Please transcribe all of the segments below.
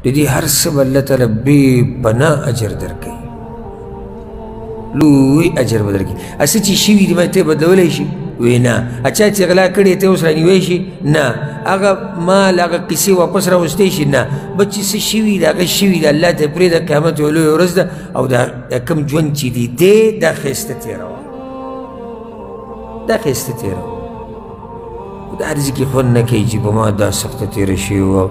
د دې هر څه به الله تعالی بې پناه اجر درکوي، لوی اجر به درکوي. څه چې شوي دي باید ته یې بدلولی شي؟ وی نه. چا چې غلا کړې ته اوس رانیوی شي؟ نه. هغه مال هغه قصې واپس راوستی شي؟ نه. بس چې څه شوي د هغه شوي د الله ته پرېږده، قیامت یوه لویه ورځ ده او دا کوم ژوند چې دی دی دا ښایسته تېروه، دا ښایسته تېروه. دا هر ځای کې خوند نه کوي چې په ما دا سخته تېره شوې وه،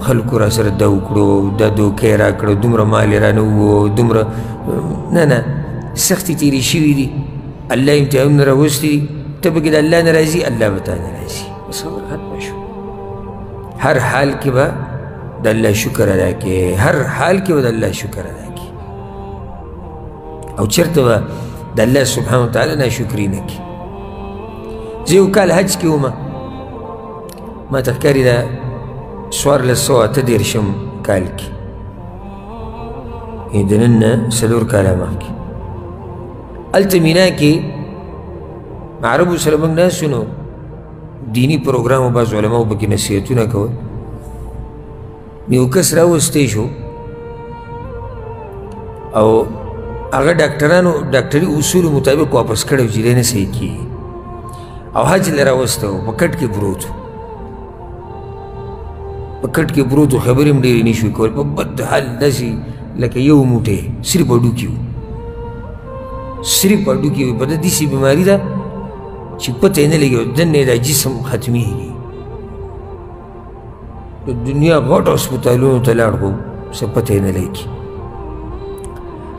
خلکو را سره دا وکړو، دا دوکه یې راکړه، دومره مال یې رانه ووه، دومره نه نه، سختې تېرې شوي دي، الله امتحانونه راوستي دي، ته پکې د الله نه راضي، الله به تا نه راضي. بس خبره ختمه شوه. هر حال کې به د الله شکر ادا کړې، هر حال کې به د الله شکر ادا کړې، او چېرته به د الله سبحانه وتعالی ناشکري نه کړې. زه یو کال حج کې وم، ما ته ښکاري دا 1438 کال کې، د نن نه 4 کاله مخکې، هلته مینا کې عربو سره موږ ناست نو دیني پروګرام و، بعض علماو پکې نصیحتونه کول. یو کس راوستی شو او هغه ډاکټرانو ډاکټري اصولو مطابق واپس کړی چې دی نه صحیح کېږي، او حج له راوستی و، په کټ کې پروت و، په کټ کې پروت و، خبرې هم ډېرې نه شوې کولی، په بد حال داسې لکه یو موټی صرف هډوکي و، صرف هډوکي و. په ده داسې بیماري ده چې پته یې نه لګي او دننه یې دا جسم ختمېږي. د دنیا غټ هسپتالونو ته لاړ خو څه پته یې نه لګي.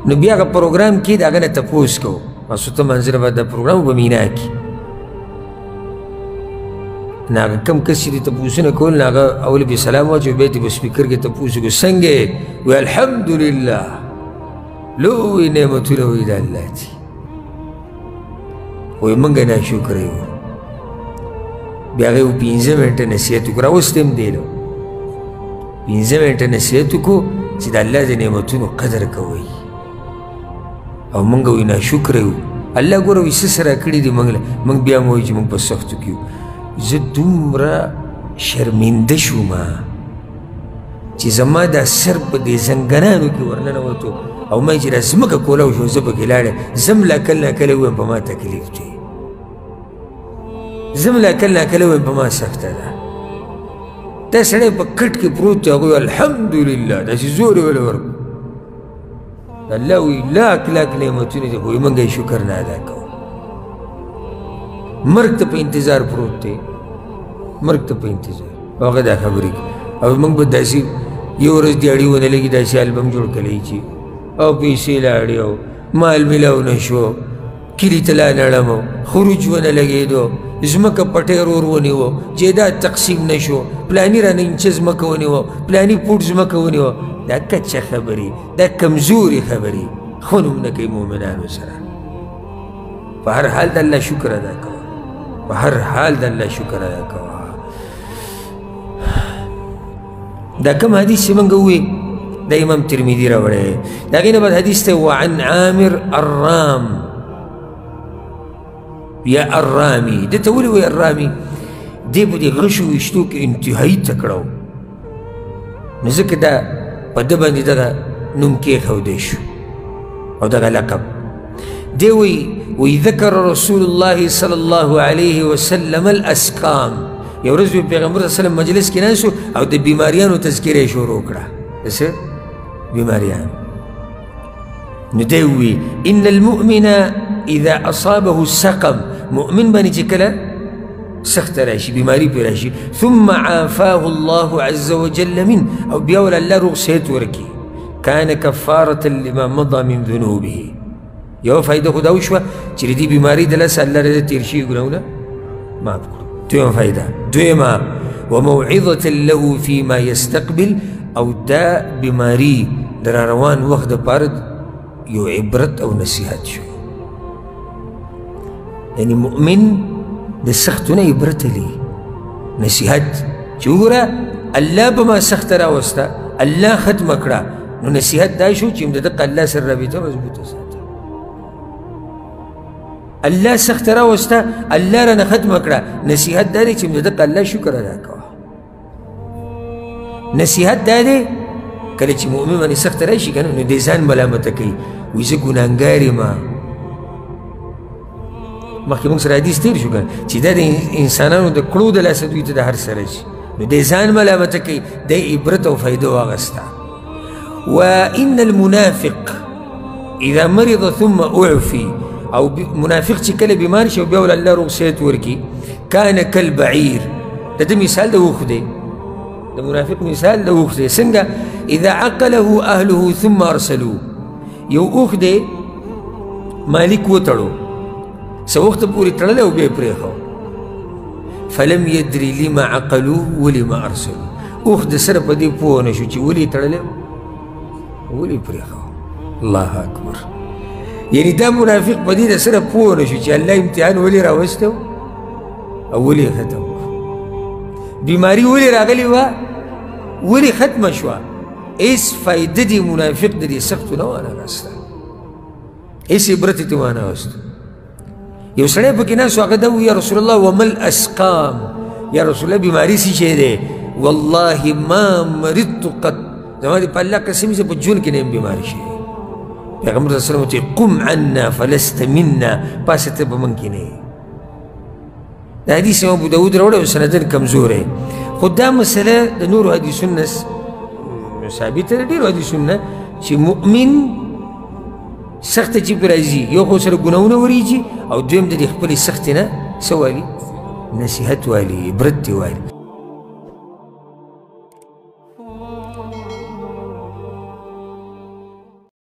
نو بیا هغه پروګرام کې د هغه نه تپوس کوو، ماسوته منظره به د پروګرام په مینا کې، نو هغه کوم کس چې د تپوسونه کول، نو هغه اول پې سلام واچو، بیا ترې په سپیکر کې تپوس وکړو څنګه یې؟ وایي الحمدلله، لوی نعمتونه وایي د الله دي. وایي موږ ناشکره یو. بیا هغې 5 منټه نصیحت وکړو، راوستی هم دی له 5 منټه نصیحت وکړو چې د الله د نعمتونو قدر کوئ، او موږ وایي ناشکره یو. الله ګوره وایي څه سره کړي دي موږ له، موږ بیا هم وایو چې موږ په سختو کې یو. زه دومره شرمنده شوم چې زما دا سر په دې زنګنانو کې ورننوتو او ما یې چې دا ځمکه کولاو شو، زه پکې لاړم. زه هم لا کله ناکله ووایم په ما تکلیف دی، زه هم لا کله ناکله ووایم په ما سخته ده. دا سړی په کټ کې پروت دی، هغوی الحمدلله داسې زور یې وله ورکړو. الله وایي لاک لاک نعمتونه دي، خو موږ یې شکر نه ادا کوو. مرګ ته په انتظار پروت دی، مرګ ته په انتظار. هغه دا خبرې کوي. او موږ به داسې یو ورځ دیاړي ونه لګي داسې البم جوړ کړی چې او پیسې لاړې او مال میلاو نه شو، کلي ته لا نړم، خروج ونه لګېدو، ځمکه پټی ورور ونیو، جایداد تقسیم نه شو، پلاني رانه اینچه ځمکه ونیوه، پلاني پوټ ځمکه ونیوه. دا کچه خبرې، دا کمزورې خبرې خوند هم نه کوي مؤمنانو سره. په هر حال د الله شکر ادا کوه، په هر حال د الله شکر ادا کوه. دا کوم حدیث چې موږ وویل دا امام ترمذي راوړی. د هغې نه بعد حدیث دی وعن عامر الرام یا الرامي. ده ته ولې وایي الرامي؟ دی په دې غشو ویشتو کې انتهایي تکړه و، نو ځکه دا په ده باندې دغه نوم کېښودی شو او دغه لقب. دی وایي وایي ذکر رسول الله صلی الله علیه وسلم الاسقام. یو ورځ به پیغمبر صلی الله علیه وسلم مجلس کې ناست او د بیماریانو تذکره یې شروع کړه. څه بیماریان؟ نو دی ووایي ان المؤمن اذا اصابه السقم، مؤمن باندې چې کله سخته راشي، بیماري پرې راشي، ثم عافاه الله عز وجل من، او بیا ول الله روغ صحت ورکړي، کان کفارة لما مضى من ذنوبه. یوه فایده خو دا وشوه چې د دې بیمارۍ د لاسه الله رضا تېر شوي ګناهونه معاف کړو. دویمه فایده، دویمه وموعظة له فيما يستقبل، او دا بیماري د را روان وخت دپاره یو عبرت او نصیحت شو. یعنی مؤمن د سختو نه عبرت لري، نصیحت چې وګوره الله به ما سخته راوسته، الله ختمه کړه، نو نصیحت دا شو چې د دقه الله سره رابطه مضبوطه ساته. الله سخته راوسته، الله رانه ختمه کړه، نصیحت دا دی چې د دقه الله شکر ادا کوه. نصیحت دا دی کله چې مؤمن باندې سخته راشي که نه، نو دی ځان ملامته کوي، وایي زه ګناهګار یم. مخکې موږ سره حدیث تېر شو که نه چې دا د انسانانو د کړو د لاسه دوی ته د هر څه راشي، نو دی ځان ملامته کوي، دی عبرت او فایده واخیسته. وإن المنافق إذا مرض ثم أعفي، أو منافق چې کله بیمار شي او بیا ول الله روغ صحت ورکړي، کان کالبعیر، د ده مثال د اوښ دی، د منافق مثال د اوښ دی. څنګه؟ إذا عقله أهله ثم أرسلوه، یو اوښ دی مالک وتړو، څه وخته پورې تړلی او بیا یې پرېښود، فلم يدري لما عقلوه ولما أرسلوه، اوښ د سره په دې پوه نه شو چې ولې یې تړلی ولې یې پرېښود. الله اکبر. یعنی دا منافق په دې د سره پوه نه شو چې الله امتحان ولې راوستی او ولې یې ختم کړو، بیماري ولې راغلې وه، ولې ختمه شوه. هېڅ فایده دې منافق د دې سختو نه وانه غوسته، هېڅ عبرت یې ترې وانه غوسته. یو سړی پکې ناست و، هغه دا وویل یا رسول الله وما الاسقام، یا رسول الله بیماري څه شی دی؟ والله ما مرضت قط، زما دې په الله قسم زه په ژوند کې نه یم بیمار شوی. پیغمبر صلی الله علیه وسلم ورته قم عنا فلست منا، پاسه ته په موږ کې نه یې. دا حدیث امام ابو داود راوړی او سنداً کمزوری، خو دا مسله د نورو حدیثونو نه ثابته ده، ډېرو حدیثونو نه چې مؤمن سخته چې پرې راځي، یو خو سره ګناهونه ورېږي او دویم د دې خپلې سختې نه څه والي؟ نصیحت والي، عبرت دی والي.